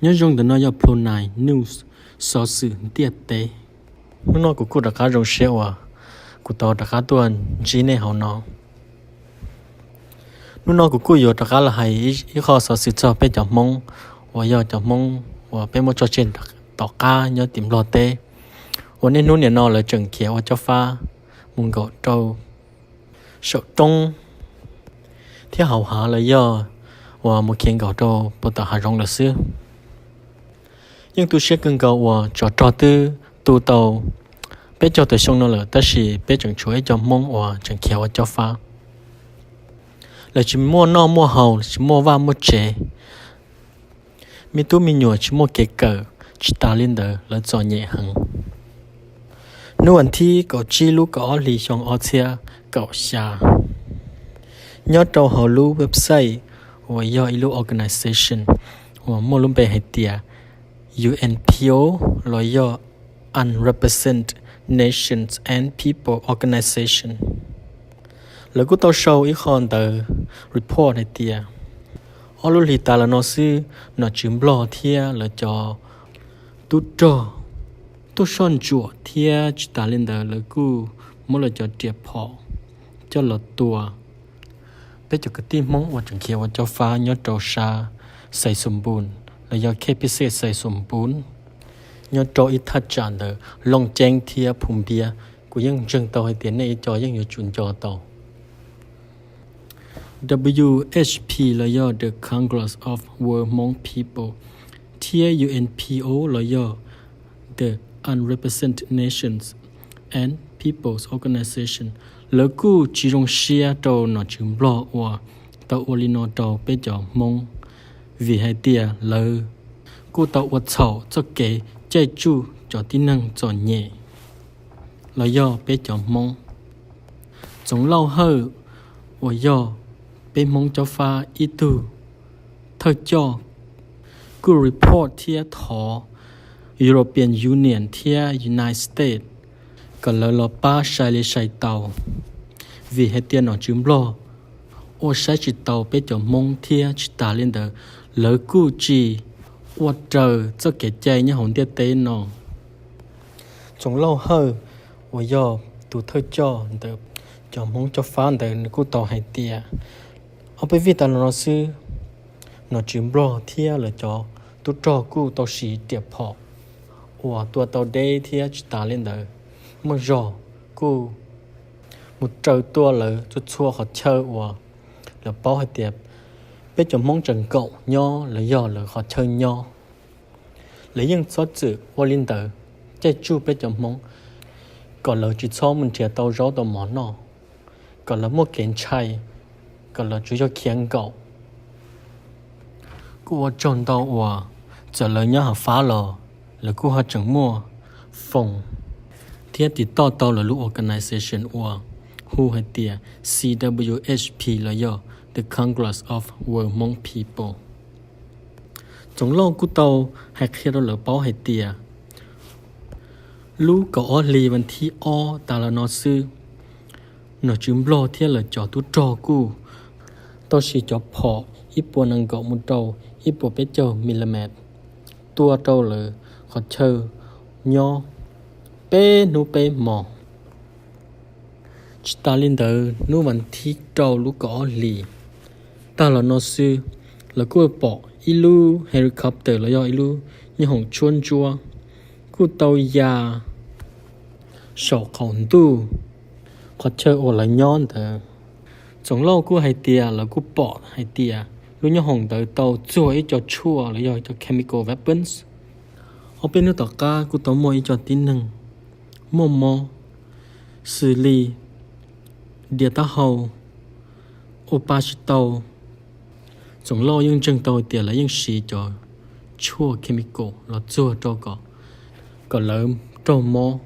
Nyob zoo, ntawm no yog Pro Nine News, xov xwm ntiaj teb. Hnub no kuv kuj rov qab zoo siab uas kuv tau rov qab tuaj ntsib nej hauv no. Hnub no kuv kuj yuav rov qab los hais ib qho xov xwm txog peb cov Hmoob, uas yog cov Hmoob uas peb muab tso tseg tom qab nyob tim Nplog teb, uas niaj hnub nim no lawv tseem khiav ua cob fab mus nkaum rau saum roob thiab hauv hav los yog uas mus khiav nkaum rau puag tom hav zoov lawm xwb. Yeej tu siab kawg nkaus uas tsov rog twb tu tau peb caug tawm xyoo no lawm, tab sis peb tseem tshuav ib co Hmoob uas tseem khiav ua cob fab. Lawv tsis muaj noj muaj haus, tsis muaj vaj muaj tsev, me tub me nyuam tsis muaj kev kawm, tsis tas li ntawd lawv txom nyem heev. Hnub vas thib kaum tsib lub kaum ob hlis xyoo ob txhiab kaum xya, nyob rau hauv lub website uas yog ib lub organization uas muaj lub npe hais tias U N P O, los yog Unrepresented Nations and People Organization, lawv kuj tau sau ib qho ntawv report hais tias ob lub hlis tas los no xwb, nom tswv Nplog thiab lawv cov tub rog tuaj soj ntsuam thiab tsis tas li ntawd lawv kuj muab lawv cov riam phom coj los tua peb cov kwv tij Hmoob uas tseem khiav ua cob fab nyob rau sab Xais Xus Npus, los yog K P C Xais Xus Npus, nyob rau ib thaj tsam ntawm Looj Ceeb thiab Phu Npiab. Kuv yeej ntseeg tau hais tias nej ib co yeej yuav tsum nco tau. W H P los yog the Congress of World Hmong People thiab U N P O los yog the Unrepresented Nations and Peoples Organization, lawv kuj tsis zoo siab rau nom tswv Nplog uas tau ua li no rau peb cov Hmoob, vim hais tias lawv kuj tau ua txhaum txoj kev caij tsuj cov tib neeg txom nyem los yog peb cov Hmoob. Txoov Lauj Hawj uas yog peb Hmoob cob fab ib tug thawj coj kuj report thiab thov European Union thiab United States kom lawv los pab sai li sai tau, vim hais tias nom tswv Nplog ua saib tsis taus peb cov Hmoob thiab tsis tas li ntawd lawv kuj tsis ua raws txoj kev cai nyob hauv ntiaj teb no. Txoov Lauj Hawj uas yog tus thawj coj ntawm cov Hmoob cob fab ntawd nws kuj tau hais tias ob peb vij tas los no xwb, nom tswv Nplog thiab lawv cov tub rog kuj tau siv riam phom uas tua tau deb thiab tsis tas li ntawd muaj zog kuj mus raws tua lawv txhua txhua qhov chaw uas lawv paub hais tias peb cov Hmoob tseem nkaum nyob los yog lawv qhov chaw nyob. Lawv yeej txhob txwm ua li ntawd caij tsuj peb cov Hmoob kom lawv tsis txhob mus nrhiav tau zaub tau mov noj, kom lawv muaj kev ntshai, kom lawv tsuas yog khiav nkaum. Kuj ua tsaug ntau uas txawm lawv nyob hauv fab los lawv kuj ho tseem muaj phone thiab tiv toj tau lawv lub organization uas hu hais tias C W H P los yog the Congress of World Hmong People. Txoov Lauj kuj tau hais qhia rau lawv paub hais tias lub kaum ob hli vas thib ob tas los no xwb, nom tswv Nplog thiab lawv cov tub rog kuj tau siv cov phom ib puas nees nkaum mus rau ib puas peb caug milimet tua rau lawv qhov chaw nyob peb hnub peb hmos. Tsis tas li ntawd, hnub vas thib rau lub kaum ob hlis tag los no xwb, lawv kuj pom ib lub helicopter los yog ib lub nyooj hoom tshuab ntsuab kuj tau ya saum qaum ntuj qhov chaw uas lawv nyob ntawd. Txoov Lauj kuj hais tias lawv kuj pom hais tias lub nyooj hoom ntawd tau txuag ib co tshuaj los yog cov chemical weapons. Ob peb hnub tom qab kuj tau muaj ib co tib neeg muaj mob xws li dias taub hau, ua pa tsis tau. Txoov Lauj yeej ntseeg tau hais tias lawv yeej siv cov tshuaj chemical los txuag rau kom, kom lawv raug mob.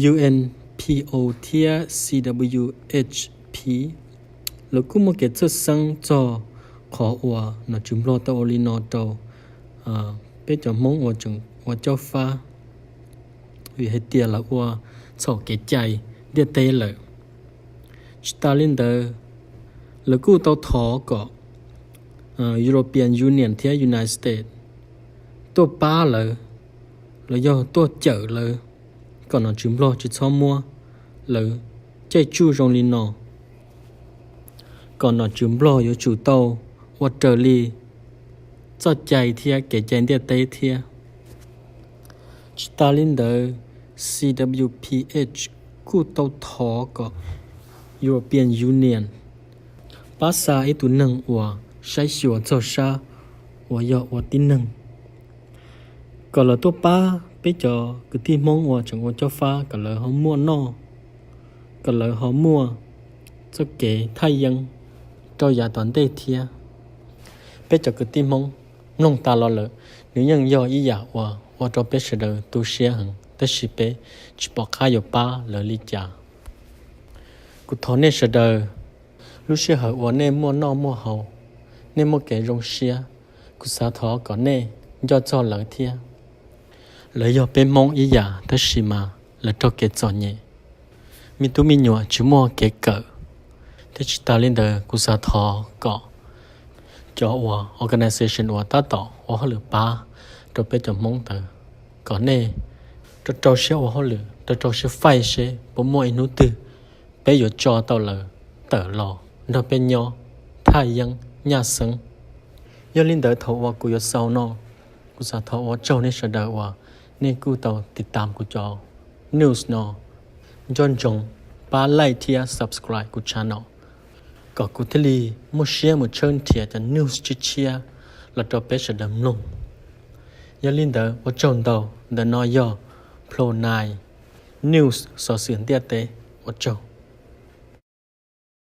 U N P O thiab C W H P lawv kuj muaj kev txhawj xeeb txog qhov uas nom tswv Nplog tau ua li no rau peb cov Hmoob uas tseem ua caub fab, vim hais tias lawv ua txhaum kev cai ntiaj teb lawm. Tsis tas li ntawd, lawv kuj tau thov kom European Union thiab United States tuaj pab lawv, los yog tuaj cawm lawv, kom nom tswv Nplog tsis txhob muab lawv caij tsuj zoo li no, kom nom tswv Nplog yuav tsum tau ua raws li txoj cai thiab kev cai ntiaj teb thiab. Tsis tas li ntawd, C W P H kuj tau thov kom European Union pab xa ib tug neeg uas saib xyuas txog sab uas yog ua tib neeg, kom lawv tuaj pab peb cov kwv tij Hmoob uas tseem ua cob fab kom lawv ho muaj noj, kom lawv ho muaj txoj kev thaj yeeb rau yav tom ntej thiab. Peb cov kwv tij Hmoob mloog tas los lawm, nws yeej yog ib yam uas ua rau peb sawv daws tu siab heev, tab sis peb tsis pom qab yuav pab lawv li cas. Kuv thov nej sawv daws, lub sij hawm uas nej muaj noj muaj haus, nej muaj kev zoo siab, kuv xav thov kom nej nco txog lawv thiab. Lawv yog peb Hmoob ib yam tab sis mas lawv raug kev txom nyem, me tub me nyuam tsis muaj kev kawm. Thiab tsis tas li ntawd, kuv xav thov kom cov uas organization uas tab tom ua hauj lwm pab rau peb cov Hmoob ntawd, kom nej rau rau siab ua hauj lwm, rau rau siab faij seb puas muaj ib hnub twg peb yuav tso tau lawv tawm los nrog peb nyob thaj yeeb nyaj xeeb. Yog li ntawd, thaum uas kuv yuav xaus no, kuv xav thov ua tsaug nej sawv daws uas nej kuj tau tiv tam kuv cov news no. Nco ntsoov pab like thiab subscribe kuv channel, kom kuv thiaj li muaj siab mus tshawb nrhiav cov news tshiab tshiab los rau peb sawv daws mloog. Yog li ntawd, ua tsaug ntau. Ntawm no yog Pro Nine News xov xwm ntiaj teb. Ua tsaug.